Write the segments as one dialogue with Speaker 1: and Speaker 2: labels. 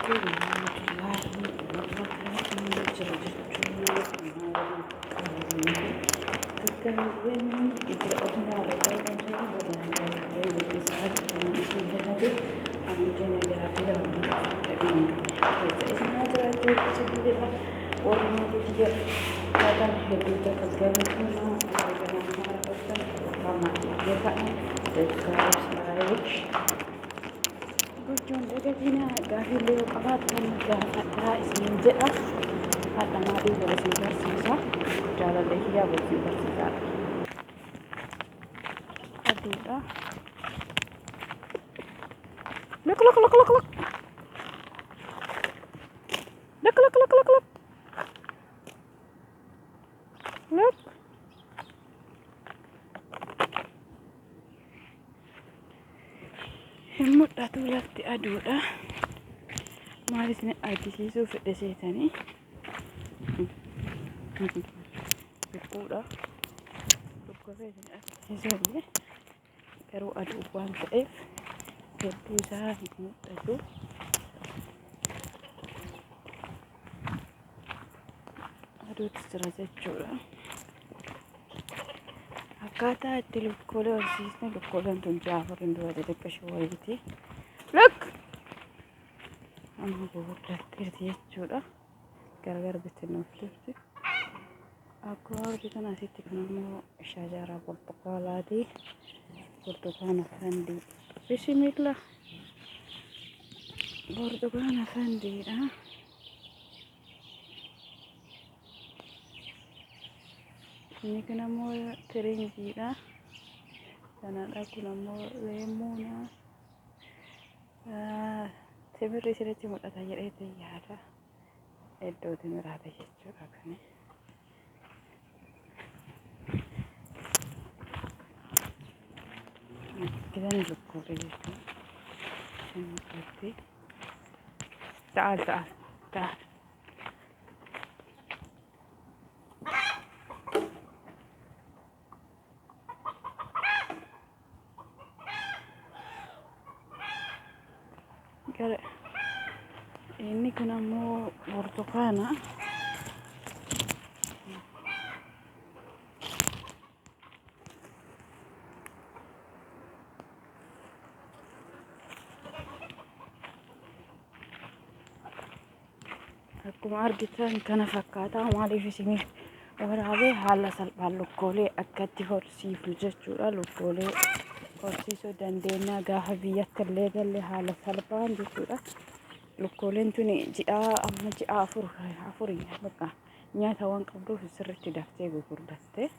Speaker 1: alaikum warahmatullahi wabarakatuh. Jira jechuun Kakkaawwan itti qonnaa Gochuun dagatina gaaffiillee yoo qabaattan gaafadhaa isiniin jedha. Haadha maatii wal isin barsiisa. Jaalallee kiyyaa wal isin barsiisa. Aduudha. Look, look, look, look, look. Look, look, look, look, look. Look. Hin mul'atu lafti aduudha. Maal isin argisiisuu fedhe seetanii? Lukkuudha. Lukkuu isin argisiisuu illee garuu aduu waan ta'eef hedduu isaa hin mul'atu. Aduutu jira jechuudha. Akkaataa itti lukkoolee horsiisne lukkooleen tun ji'a afuriin dura xixiqqishoo wayiiti. Look! Amma gurguddatteerti jechuudha. Gargar bittinnuuf jirti. Akkuma argitan asitti kun immoo shajaraa burtukaalaati. Burtukaana fandii. Bismillah. Burtukaana fandiidha. Inni kun ammoo tirinjiidha. Kanadha kun ammoo leemmuuna. Timirri isinitti mul'ata jedheetiin yaada. Iddoo timiraati jechuudha kuni. Kitan lukkuudha jechuudha. Mul'atti. Ta'al ta'al ta'al. Gara inni kun ammoo burtukaana. Akkuma argitan kana fakkaata maaliif isiniif waraabee haala salphaan lukkoolee akkatti horsiifnu jechuudha. Lukkoolee horsiisuu dandeenya gaafa biyyatti illee galle haala salphaan jechuudha. Lukkooleen tuni ji'a amma ji'a afur afurii bakka nyaata waan qabduuf sirriitti daftee gurguddatte.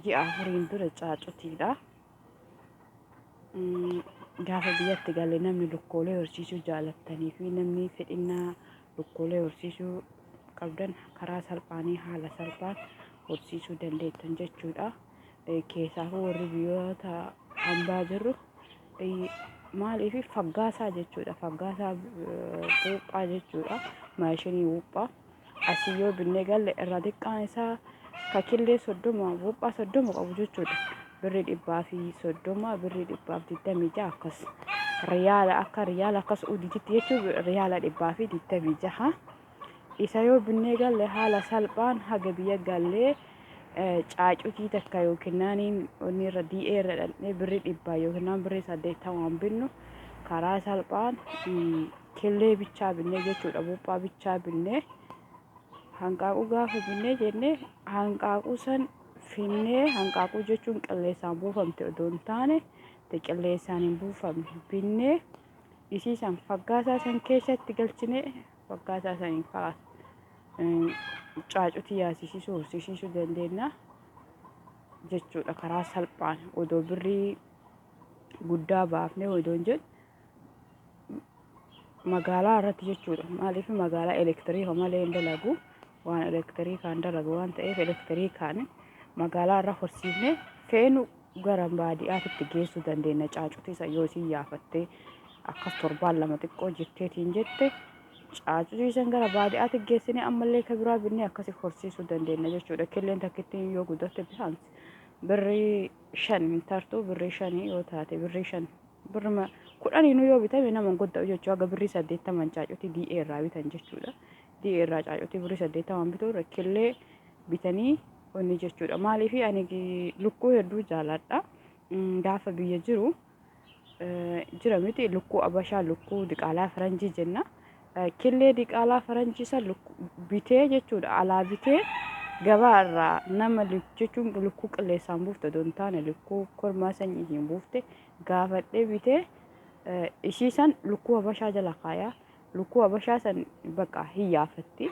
Speaker 1: Ji'a afuriin dura caacutiidha. Gaafa biyyatti galle namni lukkoolee horsiisuu jaalattanii fi namni fedhinnaa lukkoolee horsiisuu qabdan karaa salphaanii haala salphaan horsiisuu dandeettan jechuudha. Keessaafuu warri biyyoota hambaa jirru maaliif faggaasaa jechuudha. Faggaasaa buuphaa jechuudha. Maashinii buuphaa. Asii yoo binnee galle irra xiqqaan isaa kakillee 30 buuphaa 30 qabu jechuudha. Birri 130 birri 126 akkas riyaala akka riyaala akkas udiititti jechuun riyaala 126. Isa yoo binnee galle haala salphaan haga biyya gallee caacutii takka yookiin naaniin onni irra di'ee irra dhandhee birri 100 yookiin birri 80 binnu karaa salphaan killee bichaa binnee jechuudha. Buuphaa bichaa binnee hanqaaquu gaafa binnee jennee hanqaaquu san finnee hanqaaquu jechuun qilleensaan buufamte odoo hin taane qilleensaan hin buufamne binnee isii san faggaasaa san keessatti galchinee faggaasaa saniin kalaas caacutii yaasisiisuu horsiisuu dandeenya jechuudha karaa salphaan odoo birrii guddaa baafnee odoo hin jedhu magaalaa irratti jechuudha. Maaliif magaalaa elektiriika malee hin dalagu waan elektiriikaan dalagu waan ta'eef elektiriikaan magaalaa irra horsiifne feenu gara baadiyyaatti geessuu dandeenya. Caacutii isa yoo isin yaafattee akkas torbaan lama xiqqoo jetteetiin jette caacutii isan gara baadiyyaatti geessine ammallee ka biraa binnee akkasi horsiisuu dandeenya jechuudha. Killeen takkittiin yoo guddatte bishaan birrii 5 hin tartu birrii 5 yoo taate birrii 5 birrima Kudhaniinuu yoo bitame nama hin godda'u jechuudha. Haga birrii 80 caacutii DA irraa bitan jechuudha. DA irraa caacutii birrii 80 bituu irra killee bitanii onni jechuudha. Maaliif ani lukkuu hedduu jaaladha. Gaafa biyya jiru jira miti, lukkuu abashaa, lukkuu diqaalaa faranjii jenna. Killee diqaalaa faranjii san bitee jechuudha. Alaa bitee gabaa irraa nama jechuun lukkuu qilleessaan buufte otoo hin taane lukkuu kormaa sanyiitiin buufte gaafadhee bitee ishii san lukkuu habashaa jala kaayaa. Lukkuu habashaa san bakka hin yaafatti.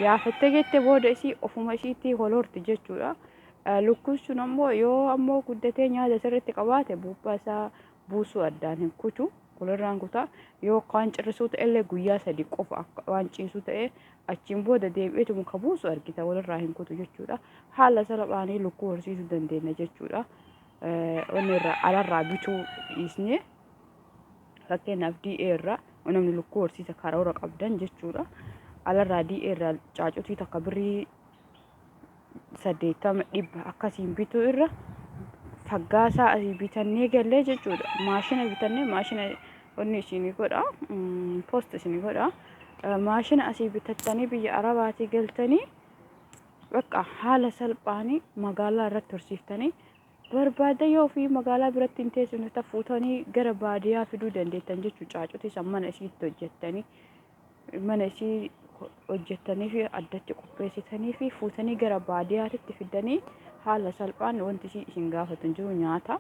Speaker 1: Yaafattee jette booda isii ofuma ishiitti holorti jechuudha. Lukkuun sun ammoo yoo ammoo guddatee nyaata sirriitti qabaate buuphaa isaa buusuu addaan hin kutu. Walirraan kutaa. Yoo waan cirrisuu ta'ellee guyyaa 3 qofa akka waan ciisuu ta'e achiin booda deebi'eetuma ka buusu argita, walirraa hin kutu jechuudha. Haala salphaanii lukkuu horsiisuu dandeenya jechuudha. Wanni irraa alarraa bituu dhiisnee, fakkeenyaaf DA irraa, namni lukkuu horsiisa karoora qabdan jechuudha. Alarraa DA irraa caacutii takka birrii 80, 100 akkasiin bituu irra faggaasaa asii bitannee gallee jechuudha. Maashina bitannee, maashina wanni isinii godha, post isinii godha. Maashina asii bitattanii biyya Arabaatii galtanii bakka haala salphaanii magaalaa irratti horsiiftanii barbaada yoo ofii magaalaa biratti hin teessifne fuutanii gara baadiyyaa fiduu dandeettan jechuudha. Caacutii san mana isiitti hojjettanii, mana isii hojjettanii fi addatti qopheessitanii fi fuutanii gara baadiyyaatitti fidanii haala salphaan wanti isii isin gaafatu hin jiru. Nyaata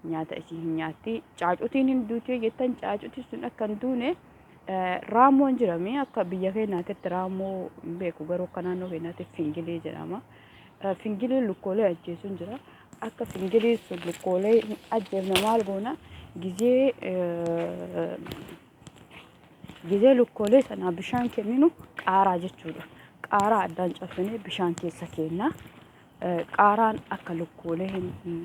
Speaker 1: nyaata isii hin nyaatti. Caacutiin hin duutee jettan, caacutiin sun akka hin duune raamoon jirame. Akka biyya keenyaatti raamoo hin beeku, garuu akka naannoo keenyaatti fingilii jedhama. Fingiliin lukkoolee ajjeesuun jira. Akka fingilii sun lukkoolee hin ajjeefne maal goona? Gizee lukkoolee sanaa bishaan kenninu qaaraa jechuudha. Qaaraa addaan cabsinee bishaan keessa kenna. Qaaraan akka lukkoolee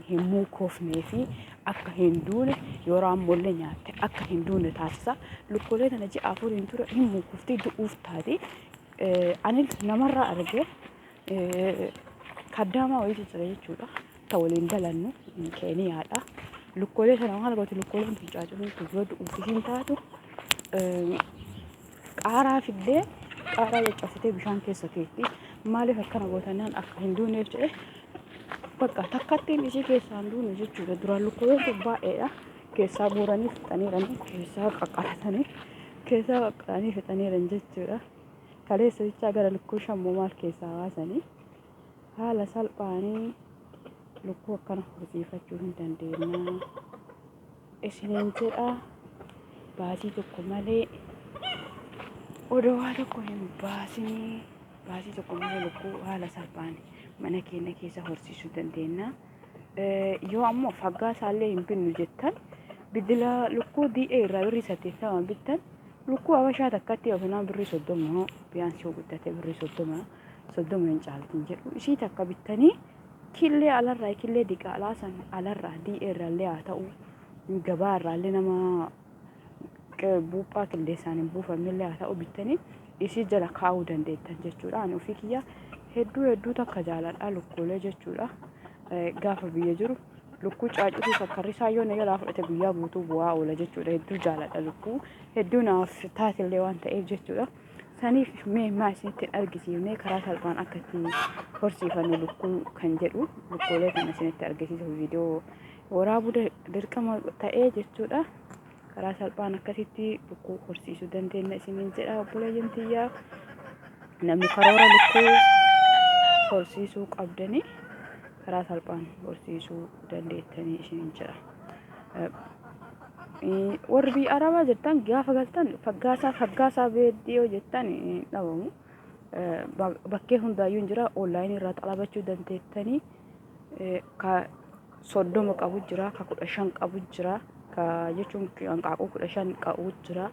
Speaker 1: hin mukoofnee fi akka hin duune, yoo raammoollee nyaatte akka hin duune taasisa. Lukkoolee tana ji'a 4n dura hin mukooftii, du'uuf taati. Ani namarraa argee, kaddaamaa wayiitu jira jechuudha. Ta waliin dalannu Keeniyaadha. Lukkoolee sana maal gooti? Lukkooleen tun caacuun tun yoo du'uuf isiin taatu qaaraa fiddee, qaaraa caccabsitee bishaan keessa keetti. Maaliif akkana gootannaan, akka hin duuneef jedhe. Bakka takkattiin isii keessaa hin duune jechuudha. Duraan lukkooleen tun baay'eedha. Keessaa guuranii fixaniiranii, keessaa qaqqalatanii, keessaa qaqqalanii fixaniiran jechuudha. Kaleessa jechaa gara lukkuu shammoo maal keessaa baasanii. Haala salphaanii lukkuu akkana horsiifachuu hin dandeenya. Isiniin jedha, baasii tokko malee, odoo waa tokko hin baasinii, baasii tokko malee lukkuu haala salphaan mana keenya keessa horsiisuu dandeenya. Yoo ammoo faggaa isaallee hin binnu jettan, biddila lukkuu DA irraa birrii 80 bittan, lukkuu habashaa takkatti yookiin birrii 30, biyaansii yoo guddate birrii 30, 30 hin caaltin jedhu, ishii takka bittanii killee alarraa, killee diqaalaa san alarraa DA irraallee haa ta'u, gabaa irraallee nama buuphaa qilleessaan hin buufamnellee haa ta'u, bittanii isii jala kaa'uu dandeettan jechuudha. Ani ofii kiyya hedduu hedduu takka jaaladha lukkoolee jechuudha. Gaafa biyya jiru lukkuu caacutii sakkarrisaa yoo na jalaa fudhate guyyaa guutuu bu'aa oola jechuudha. Hedduu jaaladha lukkuu, hedduu naaf taatillee waan ta'eef jechuudha. Saniif mee maa isinitti argisiifne, karaa salphaan akka itti horsiifannu lukkuu kan jedhu, lukkoolee kana isinitti argisiisuuf viidiyoo waraabuu dirqama ta'ee jechuudha. Karaa salphaan akkasitti lukkuu horsiisuu dandeenya isiniin jedha, obboleeyyan tiyyaa. Namni karoora lukkuu horsiisuu qabdanii karaa salphaan horsiisuu dandeettanii isiniin jedha. Warri biyya Arabaa jirtan gaafa galtan faggaasaa faggaasaa beeddii yoo jettan hin dhabamu. Bakkee hundaayyuu hin jira, onlaayinii irraa xalabachuu dandeettanii. Ka 30 qabu jira, ka 15 qabu jira, ka jechuun hanqaaquu 15 qabu jira,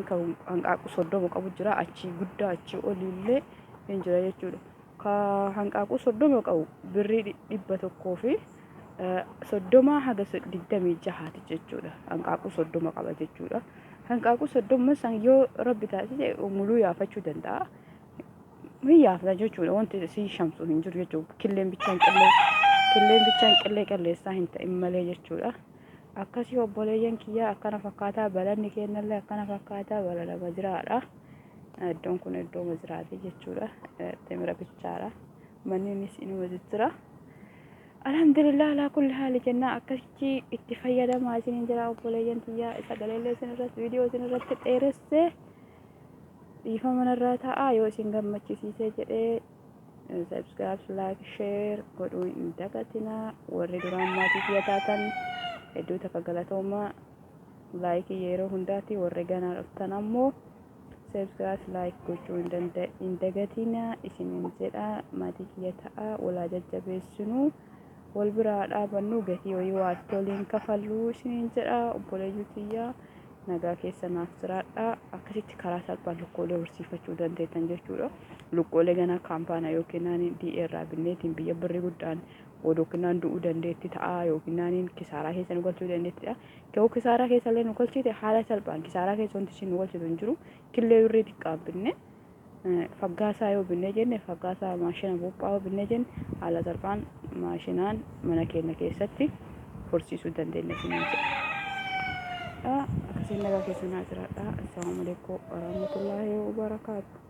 Speaker 1: ka hanqaaquu 30 qabu jira, achii guddaa achii oliillee hin jira jechuudha. Ka hanqaaquu 30 qabu birrii 130 haga 26ti jechuudha. Hanqaaquu 30 qaba jechuudha. Hanqaaquu 30 san yoo Rabbi taasise muluu yaafachuu danda'a. Hin yaafta jechuudha. Wanti si shamsu hin jiru jechuudha. Killeen bichaan qillee, killeen bichaan qillee qilleessaa hin ta'in malee jechuudha. Akkasii obboleeyyan kiyyaa, akkana fakkaataa balanni kennallee, akkana fakkaataa balala majiraadha. Iddoon kun iddoo majiraati jechuudha. Timira bichaadha. Manniinis inuma jijjira. Alhamdulillah alaa kulli haali jennaa, akkasitti itti fayyadamaa isiniin jira obboleeyyan tiyyaa. Sagaleellee isin irratti, viidiyoo isin irratti dheeressee dhiifama narraa ta'a. Yoo isin gammachisiisee jedhee subscribe, like, share godhuu hin dagatinaa. Warri duraan maatii kiyya taatan hedduu takka galatoomaa, like yeroo hundaati. Warri ganaa dhuftan ammoo subscribe, like gochuu hin dagatinaa isiniin jedha. Maatii kiyya ta'a, walaa jajjabeessinuu, wal biraa dhaabannu, gatii wayii waa toliin kafalluu isiniin jedha. Obboleeyyuu tiyyaa, nagaa keessa naaf jiraadha. Akkasitti karaa salphaan lukkoolee horsiifachuu dandeettan jechuudha. Lukkoolee ganaa kaampaanaa yookiin DA irraa binneetiin biyya birrii guddaan yookiin du'uu dandeetti ta'a yookiin kisaaraa keessa nu galchuu dandeettidha. Yoo kisaaraa keessa illee nu galchite, haala salphaan kisaaraa keessa wanti isin nu galchitu hin jiru. Killee birrii xiqqaan binne, faggaasaa yoo binnee jenne, faggaasaa maashina buuphaa yoo binnee jenne, haala salphaan maashinaan mana keenya keessatti horsiisuu dandeenya isiniin jedha. Akkasiin nagaa keessa naa jiraadha. Assalaamu alaikum warahmatullaahi wabarakaatu.